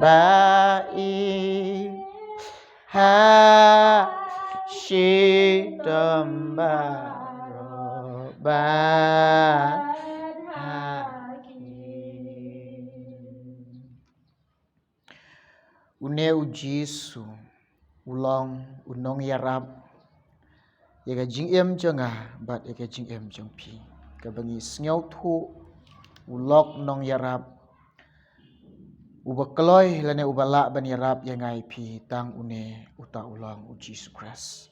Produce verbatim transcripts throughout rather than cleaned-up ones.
Ai ha shitom baroh bad ha ki. Une u Jisu u long u nongïarap ïa ka jingim jong nga bad ïa ka jingim jong phi. Kaba ngi sngewthuh u long nongïarap uba kloi lane uba lah ban ïarap ïa nga ïa phi, tang une uta u long u Jisu Khrist.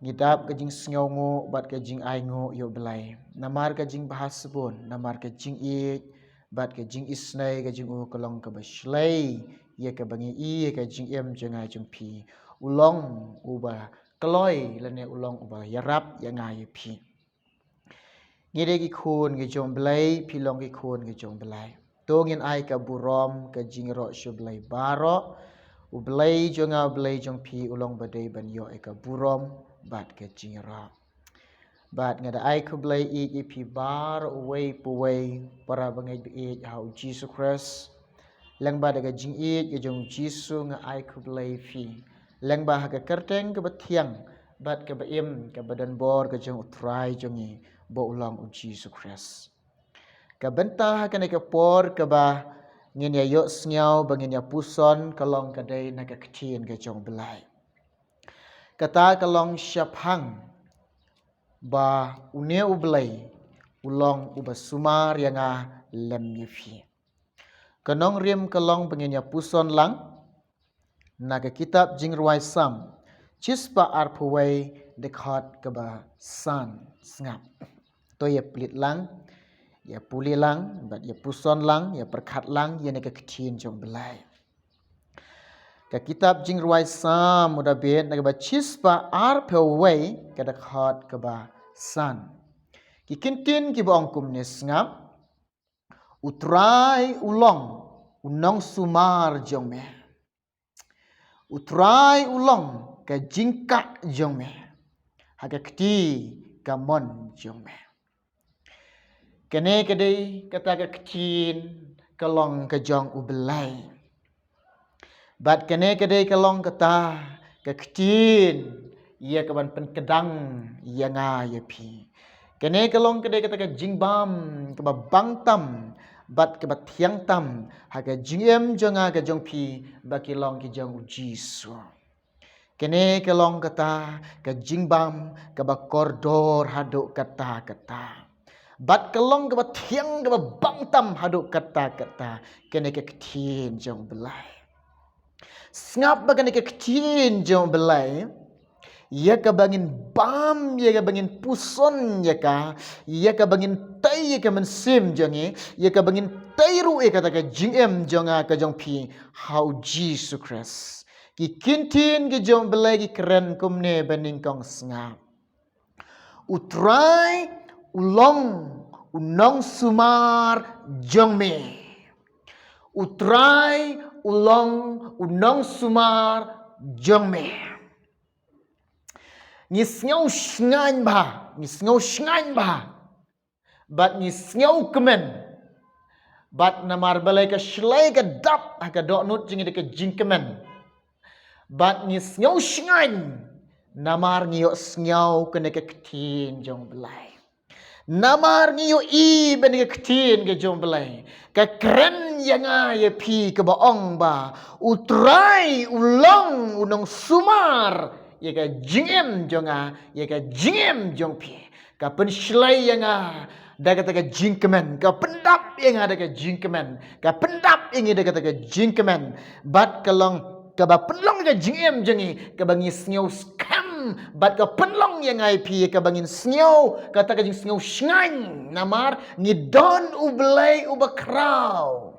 Ngi dap ka jingsngewnguh bad ka jingainguh ïa u Blei namar ka jingbha sbun, namar ka jingïeit bad ka jingisynei ka jong u ka long kaba shlei ïa kaba ngi ïohi ïa ka jingim jong nga jong phi. U long uba kloi lane u long uba ïarap ïa nga ïa phi. Ngi dei ki khun ki jong u Blei, phi long ki khun ki jong u Blei. To ngin ai ka burom ka jingïaroh sha u Blei baroh. U Blei jong nga, u Blei jong phi u long ba dei ban ïoh ïa ka burom bad ka jingïaroh. Bad nga da ai khublei ïa phi baroh uwei pa uwei, para bangeit baieit ha u Jisu Khrist. Lyngba da ka jingïeit ka jong u Jisu nga ai khublei ïa phi. Lyngba ha ka kyrteng kaba thiang bad kaba im kaba donbor ka jong u Trai jong ngi ba u long u Jisu Khrist. Ka bynta ha kane ka por kaba ngin ïa ïohsngew ba ngin ïa puson ka long ka dei na ka ktien ka jong u Blei. Kata ka long shaphang ba une u Blei u long uba sumar ïa nga lem ïa phi. Ka nongrim ka long ba ngin ïa puson lang na ka kitab Jingrwai Salm shispah arphew wei, dkhot kaba san. Sngap. To ïa plie lang, ïa pule lang bad ïa puson lang, ïa pyrkhat lang ïa kane ka ktien jong u Blei. Ka kitab Jingrwai Salm u Dabid na kaba shispah arphew wei, ka dkhot kaba san. Ki kyntien kiba ong kumne. Sngap. U Trai u long u nongsumar jong me. U Trai u long ka jingkah jong me ha ka kti kamon jong me. Kane ka dei kata ka ktien ka long ka jong u Blei. Bad kane ka dei ka long kata ka ktien ïa kaban pynkdang ïa nga ïa phi. Kane ka long ka dei kata ka jingbam kaba bang tam bad kaba thiang tam ha ka jingim jong nga ka jong phi ba ki long ki jong u Jisu. Kane ka long kata ka jingbam kaba kordor haduh katta katta. Bad ka long kaba thiang kaba bang tam haduh katta katta. Kane ka ktien jong u Blei. Sngap ba kane ka ktien jong u Blei, ïa kaba ngin bam, ïa kaba ngin puson ïa ka, ïa kaba ngin tei ïa ka mynsiem jong ngi, ïa kaba ngin tei ruh ïa kata ka jingim jong nga ka jong phi ha u Jisu Khrist. Ki kyntien ki jong u Blei ki kren kumne, ba nyngkong sngap. U Trai u long u nongsumar jong me. U Trai u long u nongsumar jong me. Ngi sngew shngaiñ bha, ngi sngew shngaiñ bha. Bad ngi sngewkmen. Bad namar balei ka shlei ka dap ha ka dohnud jong ngi da ka jingkmen. Bad ngi sngew shngaiñ namar ngi ïohsngew kane ka ktien jong u Blei. Namar ngi ïohi ba kane ka ktien ka jong u Blei ka kren ïa nga ïa phi kaba ong ba U Trai u long u nongsumar ïa ka jingim jong nga, ïa ka jingim jong phi. Ka pynshlei ïa nga da kata ka jingkmen, ka pyndap ïa nga da ka jingkmen, ka pyndap ïa ngi da kata ka jingkmen. Bad ka long kaba pynlong ka jingim jong ngi kaba ngi sngew skhem, bad ka pynlong ïa nga ïa phi kaba ngin sngew kata ka jingsngew shngaiñ, namar ngi don U Blei uba khraw.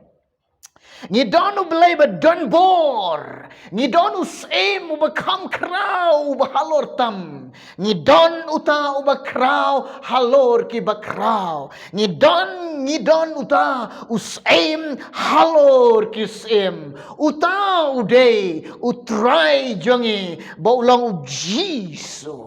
Ngi don U Blei ba don bor. Ngi don u Syiem uba kham khraw, uba halor tam. Ngi don uta uba khraw halor ki bakhraw. Ngi don, ngi don uta u Syiem halor ki syiem. Uta u dei U Trai jong ngi, ba u long U Jisu.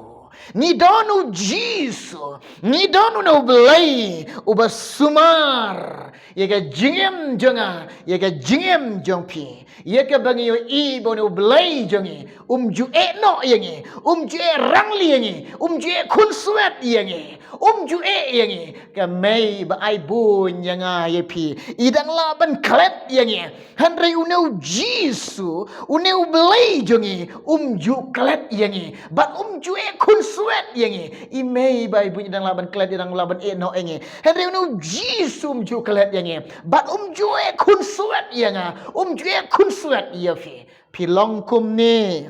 Ngi don u Jisu, ngi don une u Blei uba sumar ïa ka jingim jong nga, ïa ka jingim jong phi, ïa kaba ngi ïohi ba une u Blei jong ngi um ju eh noh ïa ngi, um ju eh rangli ïa ngi, um ju eh khunswet ïa ngi, um ju eh ïa ngi. Ka mei ba ai bun ïa nga ïa phi i dang lah ban klet ïa ngi. Hynrei une u Jisu, une u Blei jong ngi, um ju klet ïa ngi bad um ju eh khunswet ïa ngi. I mei ba ai bun i dang lah ban klet, i dang lah ban eh noh ïa ngi. Hynrei une u Jisu um ju klet ïa ngi bad um ju eh khunswet ïa nga, um ju eh khunswet ïa phi. Phi long kumne,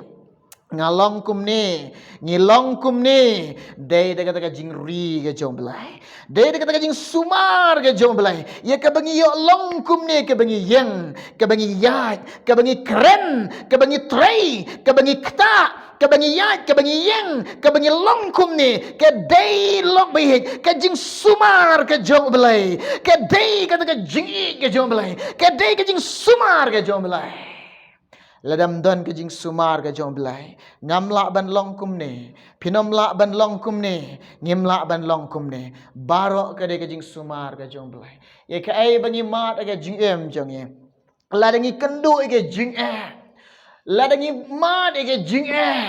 nga long kumne, ngi long kumne. Dei da kata ka jingri ka jong u Blei, dei da kata ka jingsumar ka jong u Blei, ïa kaba ngi ïoh long kumne, kaba ngi ïeng, kaba ngi ïaid, kaba ngi kren, kaba ngi trei, kaba ngi ktah, kaba ngi ïaid, kaba ngi ïeng, kaba ngi long kumne. Ka dei lok ba ïeit ka jingsumar ka jong u Blei, ka dei kata ka jingïeit ka jong u Blei, ka dei ka jingsumar ka jong u Blei. Lada ym don ka jingsumar ka jong u Blei, ngam lah ban long kumne, phin ym lah ban long kumne, ngim lah ban long kumne. Baroh ka dei ka jingsumar ka jong u Blei. Ïa kaei ba ngi mad ha ka jingim jong ngi, lada ngi kynduh ïa ka jingeh, lada ngi mad ïa ka jingeh,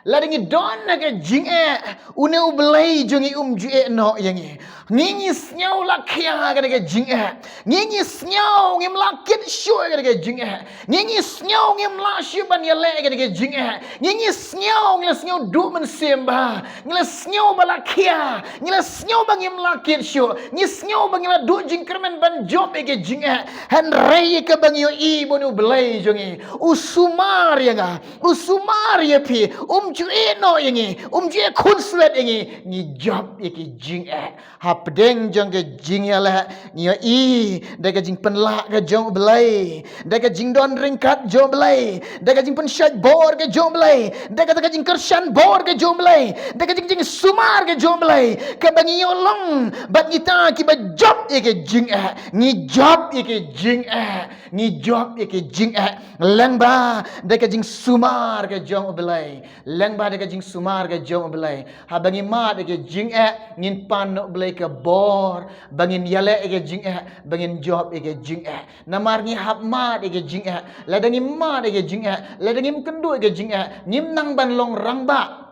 lada ngi don ha ka jingeh, une u Blei jong ngi um ju eh noh ïa ngi. Ngi ngi sngew la khia kata ka jingeh. Ngi ngi sngew ngim lah kit shuh kata ka jingeh. Ngi ngi sngew ngim lah shuh ban ïaleh kata ka jingeh. Ngi ngi sngew, ngi la sngew duh mynsiem bha. Ngi la sngew ba la khia. Ngi la sngew ba ngim lah kit shuh. Ngi sngew ba ngi la duh jingkyrmen ban jop ïa ka jingeh. Hynrei ïa kaba ngi ïohi ba une u Blei jong ngi u sumar ïa nga, u sumar ïa phi, um ju eh noh ïa ngi, um ju eh khunswet ïa ngi. Ngi jop ïa ka jingeh. Hapdeng jong ka jingïaleh ngi ïohi da ka jingpynlah ka jong u Blei, da ka jingdon ryngkat jong u Blei, da ka jingpynshait bor ka jong u Blei, da kata ka jingkyrshan bor ka jong u Blei, da ka jing, jingsumar ka jong u Blei, kaba ngi ïoh long bad kita kiba jop ïa ka jingeh. Ngi jop ïa ka jingeh, ngi jop ïa ka jingeh lyngba da ka jingsumar ka jong u Blei. Lyngba da ka jingsumar ka jong u Blei, haba ngi mad ïa ka jingeh, ngin pan na u Blei ka bor ba ngin ïaleh ïa ka jingeh, ba ngin jop ïa ka jingeh. Namar ngi hap mad ïa ka jingeh. Lada ngi mad ïa ka jingeh, lada ngim kynduh ïa ka jingeh, ngim nang ban long rangbah.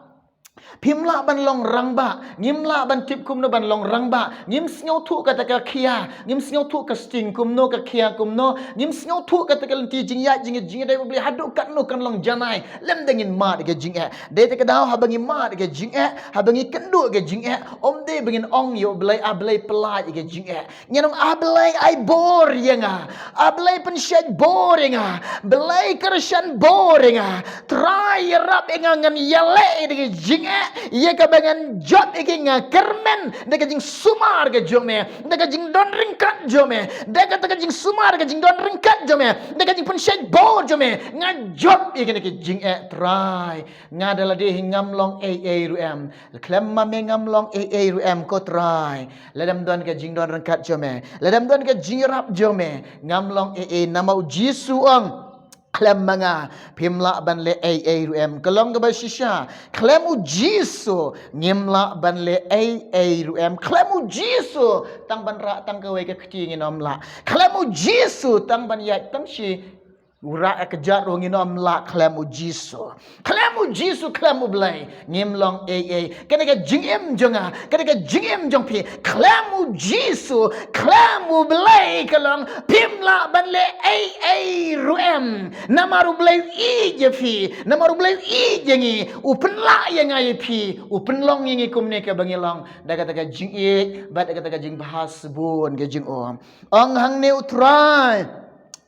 Phim lah ban long rangbah. Ngim lah ban tip kumno ban long rangbah. Ngim sngewthuh kata ka khia, ngim sngewthuh ka sting kumno, ka khia kumno. Ngim sngewthuh kata ka lynti jingïaid jingïaid jingïadei bad u Blei haduh katno kan long janai lymda ngin mad ïa ka jingeh. Dei te ka daw haba ngi mad ïa ka jingeh, haba ngi kynduh ïa ka jingeh, ym dei ba ngin ong ïa u Blei, A Blei, pyllait ïa ka jingeh. Ngin ong, A Blei, ai bor ïa nga. A Blei, pynshait bor ïa nga. Blei, kyrshan bor ïa nga. Trai, ïarap ïa nga, ngan ïaleh ïa ka jingeh ïa kaba ngan jop ïa ka. Nga kyrmen da ka jingsumar ka jong me, da ka jingdon ryngkat jong me, da kata ka jingsumar, ka jingdon ryngkat jong me, da ka jingpynshait bor jong me. Nga jop ïa kane ka jingeh, Trai. Nga da lade hi ngam long ei ei ruh em. Khlem ma me ngam long ei ei ruh em, ko Trai. Lada ym don ka jingdon ryngkat jong me, lada ym don ka jingïarap jong me, ngam long ei ei. Namar u Jisu u ong, khlem ma nga phim lah ban leh ei ei ruh em. Ka long kaba shisha, khlem u Jisu ngim lah ban leh ei ei ruh em. Khlem u Jisu, tang ban rah tang kawei ka kti ngin ym lah. Khlem u Jisu, tang ban ïaid tang shi u rah ka kjat ruh ngin ym lah. Khlem u Jisu, khlem u Jisu, khlem u Blei, ngim long ei ei. Kane ka jingim jong nga, kane ka jingim jong phi, khlem u Jisu, khlem u Blei, ka long phim lah ban leh ei ei ruh em. Namar u Blei u ïeit ïa phi, namar u Blei u ïeit ïa ngi, u pynlah ïa nga ïa phi, u pynlong ïa ngi kumne kaba ngi long, da kata ka jingïeit bad da kata ka jingbha sbun ka jingim. Ong hangne u Trai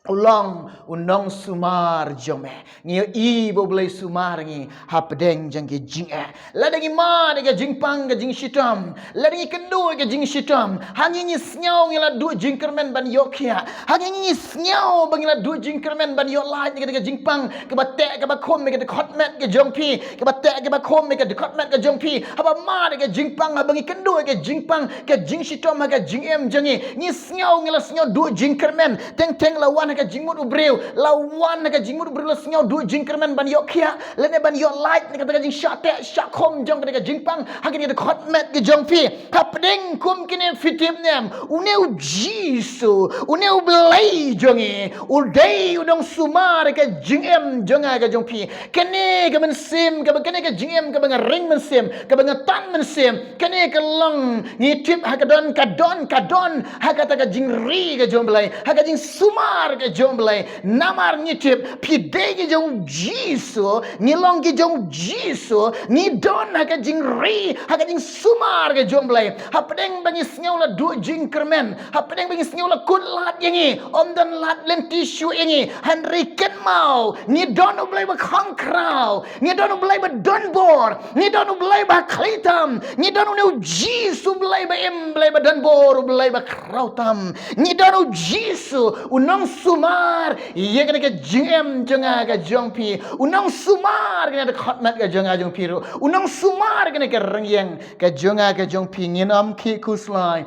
u long u nongsumar jong me. Ngi ïohi ba u Blei sumar ngi hapdeng jong ki jingeh. Lada ngi mad ïa ka jingpang ka jingshitom, lada ngi kynduh ïa ka jingshitom, ha ngi ngi sngew ngi la duh jingkyrmen ban ïoh khiah, ha ngi ngi sngew ba ngi la duh jingkyrmen ban ïoh lait na kata ka jingpang kaba teh kaba khum ïa ka dkhot met ka jong phi, kaba teh kaba khum ïa ka dkhot met ka jong phi. Haba mad ïa ka jingpang, haba ngi kynduh ïa ka jingpang, ka jingshitom ha ka jingim jong ngi, ngi sngew ngi la sngew duh jingkyrmen. Teng teng la wan ka jingmut u briew, la wan na ka jingmut u briew la sngew duh jingkyrmen ban ïoh khiah lane ban ïoh lait na kata ka jingshah teh shah khum jong kata ka jingpang ha kane ka dkhot met ka jong phi. Hapdeng kum kine phi tip ne em, une u Jisu, une u Blei jong ngi, u dei u nongsumar ka jingim jong nga ka jong phi. Kane ka mynsiem, kaba kane ka jingim kaba nga ring mynsiem, kaba nga tan mynsiem, kane ka long ngi tip ha ka don, ka don, ka don ha kata ka jingri ka jong u Blei, ha ka jingsumar ka jong u Blei. Namar ngi tip phi dei ki jong u Jisu, ngi long ki jong u Jisu, ngi don ha ka jingri, ha ka jingsumar ka jong u Blei. Hapdeng ba ngi sngew la duh jingkyrmen, hapdeng ba ngi sngew la kut lad ïa ngi, ym don lad lynti shuh ïa ngi, hynrei kynmaw, ngi don u Blei ba khongkhraw, ngi don u Blei ba donbor, ngi don u Blei ba khlieh tam, ngi don une u Jisu u Blei ba im, Blei ba donbor, u Blei ba khraw tam. Ngi don u Jisu, u nongsumar ïa kane ka jingim jong nga ka jong phi, u nongsumar kane ka dkhot met ka jong nga jong phi ruh, u nongsumar kane ka rynïeng ka jong nga ka jong phi. Ngin ym khih khuslai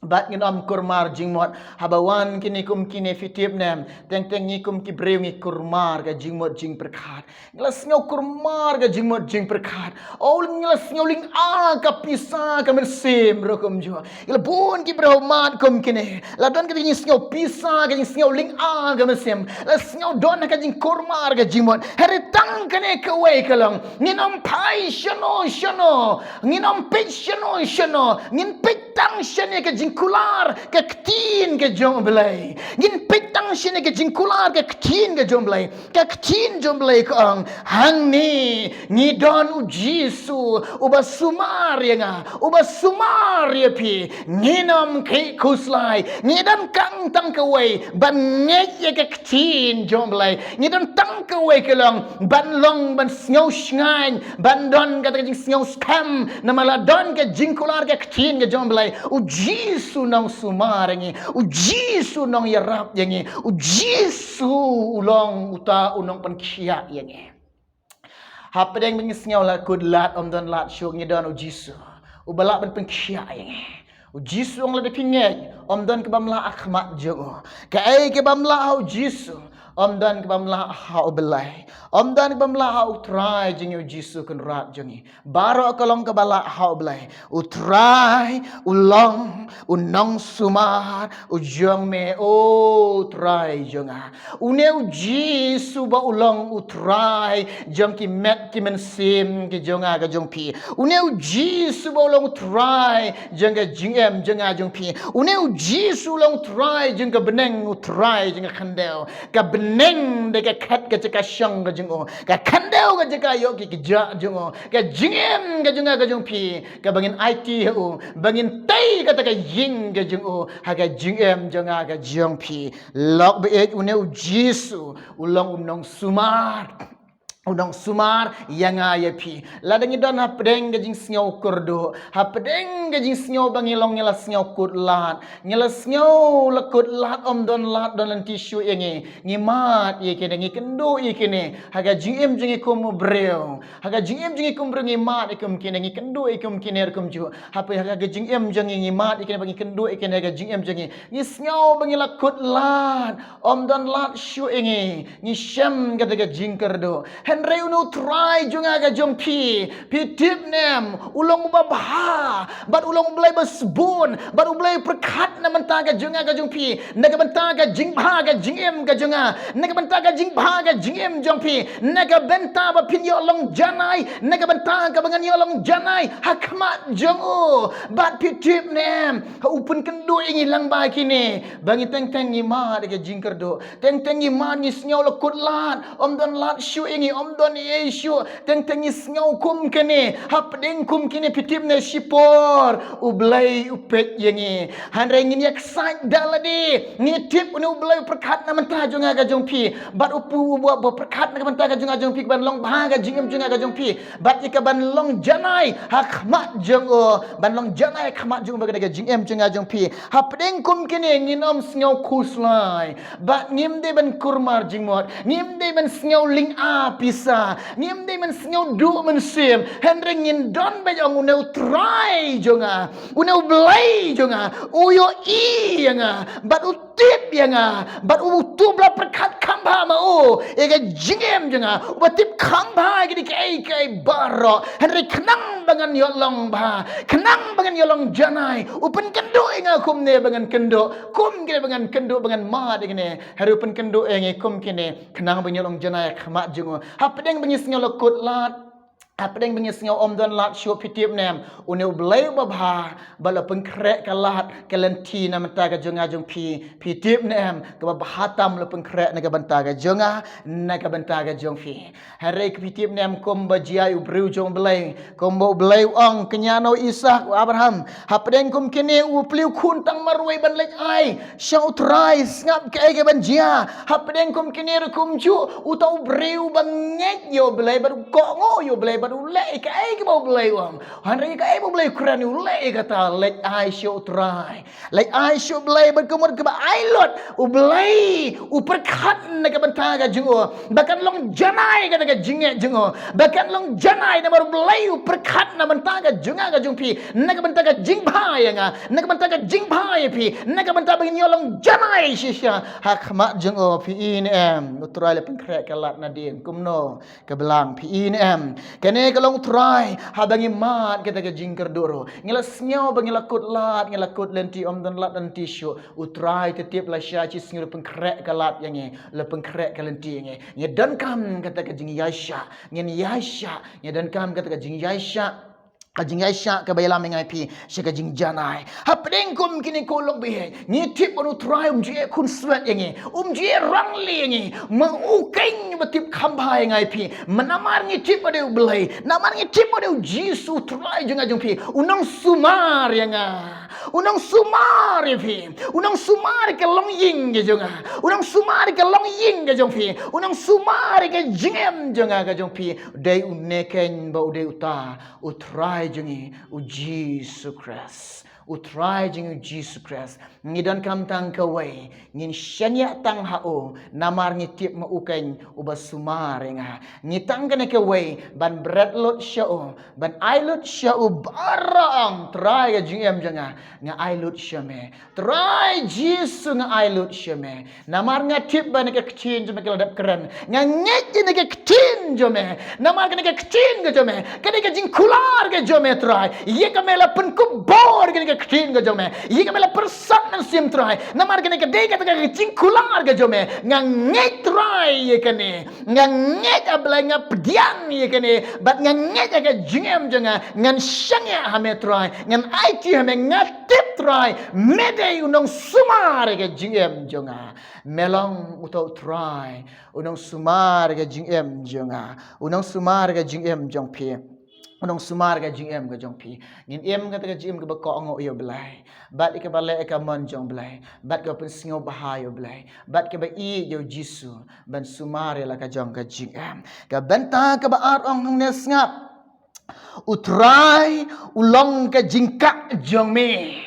bad ngin ym kurmar jingmut. Haba wan kine kum kine phi tip ne em, teng teng ngi kum ki briew ngi kurmar ka jingmut jingpyrkhat. Ngi la sngew kurmar ka jingmut jingpyrkhat. O, ngi la sngew lynga ka pisa ka mynsiem ruh kumjuh. Ngi la bun ki briew mad kum kine, la don ka jingsngew pisa, ka jingsngew lynga ka mynsiem, la sngew don ka jingkurmar ka jingmut. Hynrei tang kane kawei ka long, ngin ym phai shano shano, ngin ym peit shano shano, ngin peit tang shane ka jingkular ka ktien ka jong u Blei. Ngin peit tang shane ka jingkular ka ktien ka jong u Blei. Ka ktien jong u Blei ka ong, hangne ngi don u Jisu, uba sumar ïa nga, uba sumar ïa phi. Ngin ym khih khuslai, ngi donkam tang kawei, ban ngeit ïa ka ktien jong u Blei. Ngi don tang kawei ka long, ban long, ban sngew shngaiñ, ban don kata ka jingsngew skhem, namar la don ka jingkular ka ktien ka jong u Blei. U Jisu u nongsumar ïa ngi, u Jisu u nongïarap ïa ngi, u Jisu u long uta u nongpynkhiah ïa ngi. Hapdeng ba ngi sngew la kut lad, ym don lad shuh, ngi don u Jisu, uba lah ban pynkhiah ïa ngi. U Jisu u ong lada phi ngeit, ym don kaba mlah ha khmat jong u. Kaei kaba mlah ha u Jisu, ym don kaba mlah ha u Blei. Ym don kaba mlah ha u Trai jong ngi u Jisu Kynrad jong ngi. Baroh ka long kaba lah ha u Blei. U Trai u long u nongsumar u jong me, o Trai jong nga. Une u Jisu ba u long u Trai jong ki met ki mynsiem ki jong nga ka jong phi. Une u Jisu ba u long u Trai jong ka jingim jong nga jong phi. Une u Jisu u long u Trai jong ka bneng, u Trai jong ka khyndew. Ka bneng dei ka khet ka jaka shong ka jong u, ka khyndew ka jaka ïoh ki kjat jong u. Ka jingim ka jong nga ka jong phi, kaba ngin aiti ha u, ba ngin tei kata ka ïing ka jong u ha ka jingim jong nga ka jong phi. Lok baieit, une u Jisu u long u nongsumar, u nongsumar ïa nga ïa phi. Lada ngi don hapdeng ka jingsngew kyrduh, hapdeng ka jingsngew ba ngi long ngi la sngew kut lad, ngi la sngew la kut lad, ym don lad don lynti shuh ïa ngi. Ngi mad ïa kine, ngi kynduh ïa kine ha ka jingim jong ngi kum u briew. Ha ka jingim jong ngi kum u briew ngi mad ïa kum kine, ngi kynduh ïa kum kine ruh kumjuh. Hapdeng ha ka jingim jong ngi ngi mad ïa kine bad ngi kynduh ïa kine ha ka jingim jong ngi. Ngi sngew ba ngi la kut lad, ym don lad shuh ïa ngi, ngi shem kata ka jingkyrduh. Hynrei une u Trai jong nga ka jong phi, phi tip ne em, u long uba bha, bad u long u Blei ba sbun, bad u Blei u pyrkhat na bynta ka jong nga ka jong phi, na ka bynta ka jingbha ka jingim ka jong nga, na ka bynta ka jingbha ka jingim jong phi, na ka bynta ba phin ïoh long janai, na ka bynta kaba ngan ïoh long janai ha khmat jong u. Bad phi tip ne em, ha u pynkynduh ïa ngi lyngba kine, ba ngi teng teng ngi mad ïa ka jingkyrduh. Teng teng ngi mad, ngi sngew la kut lad, ym don lad shuh ïa ngi, ym don ei ei shuh. Teng teng ngi sngew kum kine, hapdeng kum kine phi tip ne shipor u Blei u peit ïa ngi. Hynrei ngin ïa excited da lade ngi tip une u Blei u pyrkhat na bynta jong nga ka jong phi. Bad u pu u ba pyrkhat na ka bynta ka jong nga jong phi, ka ban long bha ka jingim jong nga ka jong phi. Bad ïa ka ban long janai ha khmat jong u, ban long janai ha khmat jong u bad ka jingim jong nga jong phi. Hapdeng kum kine ngin ym sngew khuslai. Bad ngim dei ban kurmar jingmut, ngim dei ban sngew lynga phi Isa. Ngim dei mynsngew duh mynsiem. Hynrei ngin don beit ong une u Trai jong nga, une u Blei jong nga, u ïohi ïa nga, bad u tip ïa nga, bad u tuh ba la pyrkhat kham bha ma u ïa ka jingim jong nga, uba tip kham bha ïa kine kiei kiei baroh. Hynrei khnang ba ngan ïoh long bha, khnang ba ngan ïoh long janai, u pynkynduh ïa nga kumne ba ngan kynduh, kum kine ba ngan kynduh, ba ngan mad ïa kine. Hynrei u pynkynduh ïa ngi kum kine khnang ba ngin ïoh long janai ha khmat jong u. Hapdeng ba ngi sngew la kut lad, hapdeng ba ngi sngew ym don lad shuh, phi tip ne em, une u Blei uba bha, ba la pynkhreh ka lad ka lynti na bynta ka jong nga jong phi. Phi tip ne em, kaba bha tam la pynkhreh na ka bynta ka jong nga, na ka bynta ka jong phi. Hynrei phi tip ne em, kumba jia ïa u briew jong u Blei, kumba u Blei u ong, kñia noh u Isaak, u Abraham. Hapdeng kum kine, u plie u khun tang marwei ban leit ai sha u Trai, sngap kaei kaban jia. Hapdeng kum kine ruh kumjuh, uta u briew ba ngeit ïa u Blei, bad u kohnguh ïa u Blei, bad u leh ïa kaei kaba u Blei u ong. Hynrei kaei ba u Blei u kren, u leh ïa kata, leit ai sha u Trai. Leit ai sha u Blei, bad ka mut kaba ai lut, u Blei u pyrkhat na ka bynta ka jong u, ba kan long janai kata ka jingngeit jong u, ba kan long janai namar u Blei u pyrkhat na bynta ka jong nga ka jong phi, na ka bynta ka jingbha ïa nga, na ka bynta ka jingbha ïa phi, na ka bynta ba ngin ïoh long janai shisha ha khmat jong u. Phi i ne em, u Trai la pynkhreh ka lad nadien, kumno ka blang, phi i ne em? Kane ka long u Trai, haba ngi mad kata ka jingkyrduh ruh, ngi la sngew ba ngi la kut lad, ngi la kut lynti, ym don lad lynti shuh, u Trai te tip lashai shi sngi u la pynkhreh ka lad ïa ngi, u la pynkhreh ka lynti ïa ngi. Ngi donkam kata ka jingïaishah, ngin ïaishah, ngi donkam kata ka jingïaishah, ka jingïaishah kaba ïalam ïa nga ïa phi sha ka jingjanai. Hapdeng kum kine ko lok baieit, ngi tip ba u Trai um ju ïeh khunswet ïa ngi, um ju ïeh rangli ïa ngi, ma u keiñ ba tip kham bha ïa nga ïa phi. Ma namar ngi tip ba u dei u Blei, namar ngi tip ba u dei u Jisu u Trai jong nga jong phi, u nongsumar ïa nga, u nongsumar ïa phi, u nongsumar ïa ka longïing ka jong nga, u nongsumar ïa ka longïing ka jong phi, u nongsumar ïa ka jingim jong nga ka jong phi. Dei une keiñ ba u dei uta u Trai jong ngi, u Jisu Khrist. U Trai jong ngi, u Jisu Khrist. Ngi donkam tang kawei, ngin shaniah tang ha u, namar ngi tip ma u keiñ uba sumar ïa nga. Ngi tang kane kawei, ban bret lut sha u, ban ai lut sha u baroh, ong, Trai, ka jingim jong nga, nga ai lut sha me. Trai Jisu, nga ai lut sha me. Namar nga tip ba kane ka ktien jong me ka la dep kren. Nga ngeit ïa kane ka ktien jong me. Namar kane ka ktien ka jong me ka dei ka jingkular ka jong me, Trai. Ïa ka me la pynkupbor kane ka ktien ka jong me. Ïa ka me la pyrsad mynsiem, Trai. Namar kane ka dei kata ka jingkular ka jong me. Nga ngeit, Trai, ïa kane. Nga ngeit, ah Blei, nga pdiang ïa kane. Bad nga ngeit ïa ka jingim jong nga. Ngan shaniah ha me, Trai. Ngan aiti ha me, nga tip, Trai, me dei u nongsumar ïa ka jingim jong nga. Me long uta u Trai u nongsumar ïa ka jingim jong nga, u nongsumar ïa ka jingim jong phi, u nongsumar ïa ka jingim ka jong phi. Ngin im kata ka jingim kaba kohnguh ïa u Blei, bad ïa kaba leh ïa ka mon jong u Blei, bad kaba pynsngewbha ïa u Blei, bad kaba ïeit ïa u Jisu, ban sumar ïa la ka jong ka jingim. Ka bynta kaba ar ong hangne, sngap. U Trai u long ka jingkah jong me.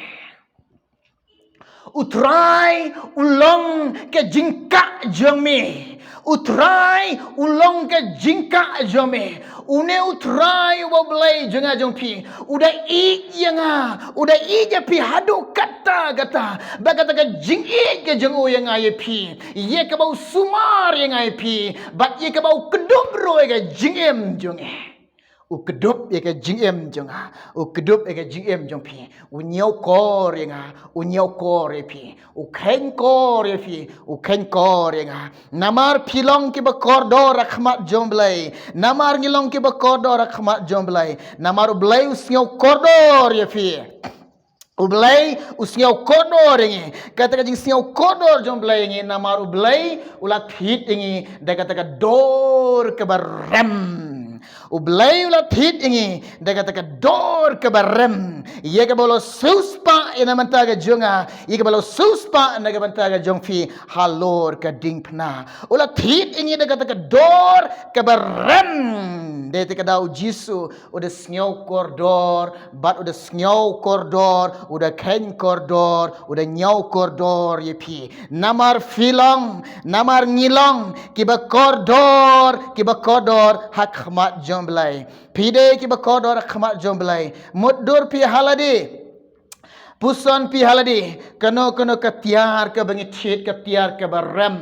U Trai u long ka jingkah jong me. U Trai u long ka jingkah jong me. Une u Trai uba u Blei jong nga jong phi, u da ïeit ïa nga, u da ïeit ïa phi haduh katta katta. Ba kata ka jingïeit ka jong u ïa nga ïa phi, ïa kaba u sumar ïa nga ïa phi, bad ïa kaba u kdup ruh ïa ka jingim jong nga. U kdup ïa ka jingim jong nga, u kdup ïa ka jingim jong phi. U ñiewkor ïa nga, u ñiewkor ïa phi. U kheiñkor ïa phi, u kheiñkor ïa nga. Namar phi long kiba kordor ha khmat jong u Blei. Namar ngi long kiba kordor ha khmat jong u Blei. Namar u Blei u sngewkordor ïa phi. U Blei u sngewkordor ïa ngi. Kata ka jingsngewkordor jong u Blei ïa ngi, namar u Blei u la thied ïa ngi da kata ka dor kaba rem. U Blei u la thied ïa ngi da kata ka dor kaba rem. Ïa kaba u la siewspah ïa na bynta ka jong nga, ïa kaba u la siewspah na ka bynta ka jong phi halor ka diengphna. U la thied ïa ngi da kata ka dor kaba rem. Dei te ka daw u Jisu u da sngew kordor, bad u da sngew kordor, u da kheiñ kordor, u da ñiew kordor ïa phi. Namar phi long, namar ngi long, kiba kordor, kiba kordor ha khmat jong Blei. Phi dei kiba kordor ha khmat jong Blei. Mutdur phi ha lade. Puson phi ha lade, kano kano ka tiar kaba ngi thied ka tiar kaba rem.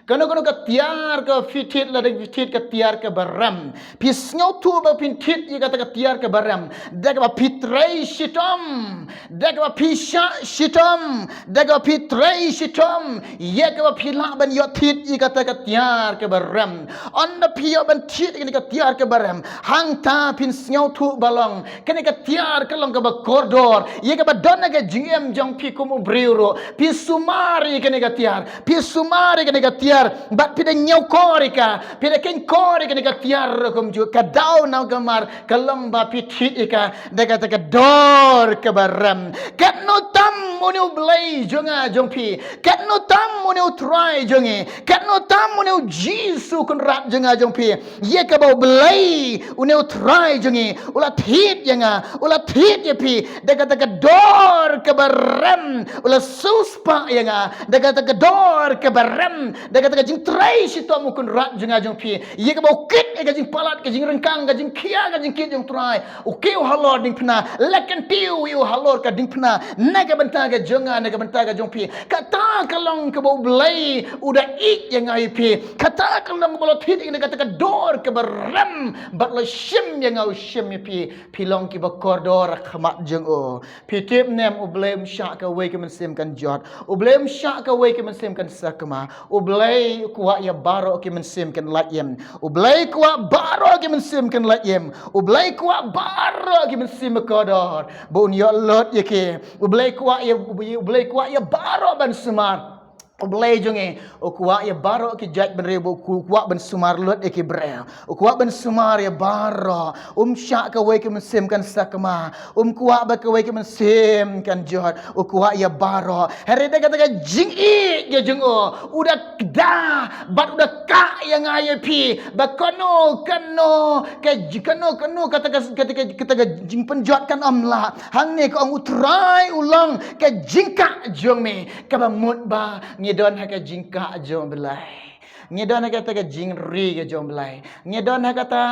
Kano kano ka tiar kaba phi thied lada phi thied ka tiar kaba rem. Phi sngewthuh ba phin thied ïa kata ka tiar kaba rem. Da kaba phi trei shitom. Da kaba phi shah shitom. Da kaba phi trei shitom. Ïa kaba phi lah ban ïoh thied ïa kata ka tiar kaba rem. Ynda phi ïoh ban thied ïa kane ka tiar kaba rem. Hangta phin sngewthuh ba long. Kane ka tiar ka long kaba kordor. Ïa kaba don ha ka jingim jong phi kum u briew ruh. Phi sumar ïa kane ka tiar. Phi sumar ïa kane ka tiar. Bad phi da ñiew kor ïa ka. Phi da kheiñ kor ïa kane ka tiar ruh kumjuh. Ka daw namar ka long ba phi thied ïa ka. Da kata ka dor kaba rem. Katno tam une u Blei jong nga jong phi. Katno tam une u Trai jong ngi. Katno tam une u Jisu Kynrad jong nga jong phi. Ïa kaba u Blei, une u Trai jong ngi, u la thied ïa nga, u la thied ïa phi, da kata ka dor kaba rem, u la siewspah ïa nga, da kata ka dor kaba rem, da kata ka jingtrei shitom u Kynrad jong nga jong phi, ïa kaba u kit ïa ka jingpalat, ka jingryngkang, ka jingkhia, ka jingkit jong u Trai, u kiew halor diengphna, la kyntiew ïa u halor ka diengphna, na ka bynta ka jong nga, na ka bynta ka jong phi, kata ka long kaba u Blei, u da ïeit ïa nga ïa phi, kata ka long ba la thied ïa kata ka dor kaba rem, bad la shim ïa nga u shim ïa phi, phi long kiba kordor ha khmat jong u. Phi tip ne em u Blei um shah kawei ka mynsiem kan jot. U Blei um shah kawei ka mynsiem kan sakma. U Blei u kwah ïa baroh ki mynsiem kan lait im. U Blei u kwah baroh ki mynsiem kan lait im. U Blei u kwah baroh ki mynsiem ba kordor. Ba un ïoh lut ïa ki. U Blei u kwah ïa, u Blei u kwah ïa baroh ban sumar. U Blei jong ngi, u kwah ïa baroh ki jaitbynriew ba u kwah ban sumar lut ïa ki briew. U kwah ban sumar ïa baroh. Um shah kawei ka mynsiem kan sakma. Um kwah ba kawei ka mynsiem kan jot. U kwah ïa baroh. Hynrei da kata ka jingïeit ka jong u. U da kdew, bad u da kah ïa nga ïa phi. Ba kano, kano, ka ji-, kano, kano, kata ka, kata ka, kata ka jingpynjot kan ym lah. Hangne ka ong u Trai u long ka jingkah jong me. Kaba mut ba ngi don ha ka jingkah jong u Blei. Ngi don ha kata ka jingri ka jong u Blei. Ngi don ha kata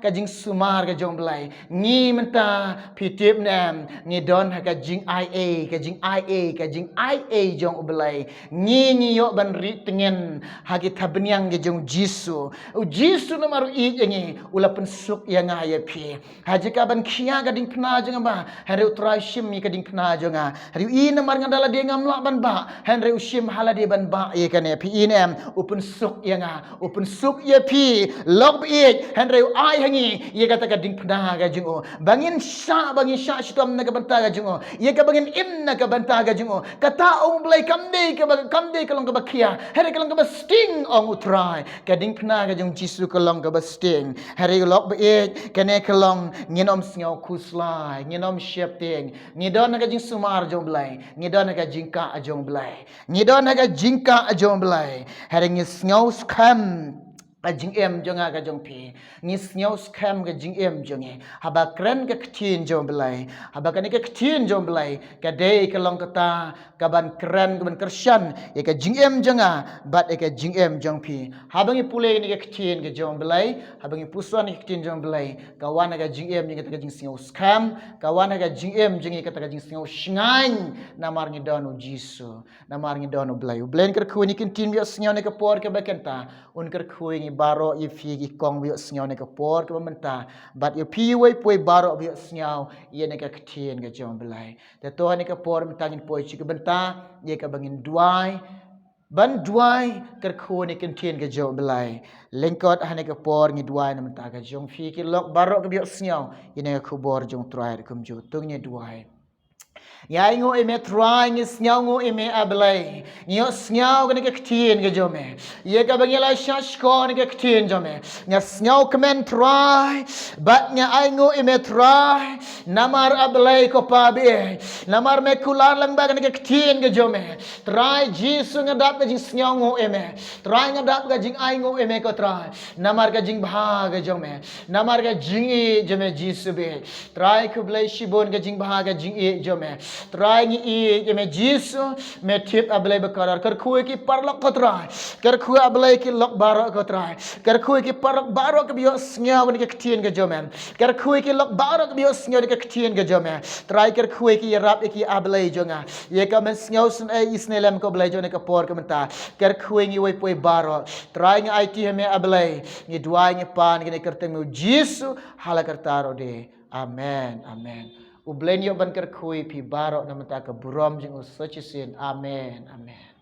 ka jingsumar ka jong u Blei. Ngi mynta phi tip ne em, ngi don ha ka jingai ei, ka jingai ei, ka jingai ei jong u Blei. Ngi ngi ïoh ban ri tngen ha ki thapniang ka jong u Jisu. U Jisu namar u ïeit ïa ngi, u la pynsuk ïa nga ïa phi. Ha jaka ban khia ka diengphna jong nga ba, hynrei u Trai shim ïa ka diengphna jong nga. Hynrei u i namar nga da lade ngam lah ban bah, hynrei u shim ha lade ban bah ïa kane. Phi i ne em, u pynsuk ïa nga, u pynsuk ïa phi, lok baieit, hynrei u ai ha ngi ïa kata ka diengphna ka jong u. Ba ngin shah, ba ngin shah shitom na ka bynta ka jong u. Ïa kaba ngin im na ka bynta ka jong u. Kata ong u Blei kam dei kaba, kam dei ka long kaba khia, hynrei ka long kaba sting ong u Trai. Ka diengphna ka jong u Jisu ka long kaba sting. Hynrei lok baieit, kane ka long ngin ym sngew khuslai, ngin ym sheptieng. Ngi don ha ka jingsumar jong u Blei, ngi don ha ka jingkah jong u Blei. Ngi don ha ka jingkah jong u Blei. Hynrei ngi sngew skhem ka jingim jong nga ka jong phi. Ngi sngew skhem ka jingim jong ngi. Haba kren ka ktien jong u Blei. Haba kane ka ktien jong u Blei. Ka dei ka long kata kaban kren, kaban kyrshan ïa ka jingim jong nga bad ïa ka jingim jong phi. Haba ngi pule ïa ka ktien ka jong u Blei, haba ngi puson ïa ka ktien jong u Blei, ka wan ha ka jingim jong ngi kata ka jingsngew skhem, ka wan ha ka jingim jong ngi kata ka jingsngew shngaiñ, namar ngi don u Jisu, namar ngi don u Blei. U Blei un kyrkhu ïa kine ki ktien ba ïohsngew na ka por kaba mynta, un kyrkhu ïa ngi baroh, ïa phi ki kong ba ïohsngew na ka por kaba mynta, bad ïa phi uwei pa uwei baroh ba ïohsngew ïa kane ka ktien ka jong u Blei. Te to ha kane ka por mynta ngin poi sha ka bynta ïa kaba ngin duwai. Ban duwai, kyrkhu ïa kane ka ktien ka jong u Blei. Lyngkot ha kane ka por ngi duwai na ka bynta ka jong phi ki lok baroh kiba ïohsngew ïa kane ka khubor jong u Trai kumjuh. To ngin duwai. Ngi ainguh ïa me Trai, ngi sngewnguh ïa me A Blei. Ngi ïohsngew kane ka ktien ka jong me. Ïa kaba ngi la shah shkor kane ka ktien jong me. Nga sngewkmen Trai, bad nga ainguh ïa me Trai. Namar A Blei ko Pa baieit, namar me kular lang bad kane ka ktien ka jong me. Trai Jisu, nga dap ka jingsngewnguh ïa me. Trai nga dap ka jingainguh ïa me ko Trai. Namar ka jingbha ka jong me. Namar ka jingïeit jong me Jisu baieit. Trai khublei shibun ka jingbha ka jingïeit jong me. Trai ngi ïeit ïa me Jisu, me tip A Blei bakordor. Kyrkhu ïa ki paralok ko Trai. Kyrkhu A Blei ki lok baroh ko Trai. Kyrkhu ïa ki paralok baroh kiba ïohsngew kane ka ktien ka jong me. Kyrkhu ïa ki lok baroh kiba ïohsngew kane ka ktien ka jong me. Trai kyrkhu ïa ki, ïarap ïa ki A Blei jong nga. Ïa ka men sngewsynei isynei lem ko Blei jong nga ka por ka mynta. Kyrkhu ïa ngi wei pa wei baroh. Trai ngi aiti ha me A Blei. Ngi duwai ngi pan kane kyrteng me u Jisu. Ha la karta ruh de. Amen. Amen. U Blei un ïoh ban kyrkhu ïa phi baroh na ka bynta ka burom jong u sa shisien. Amen. Amen.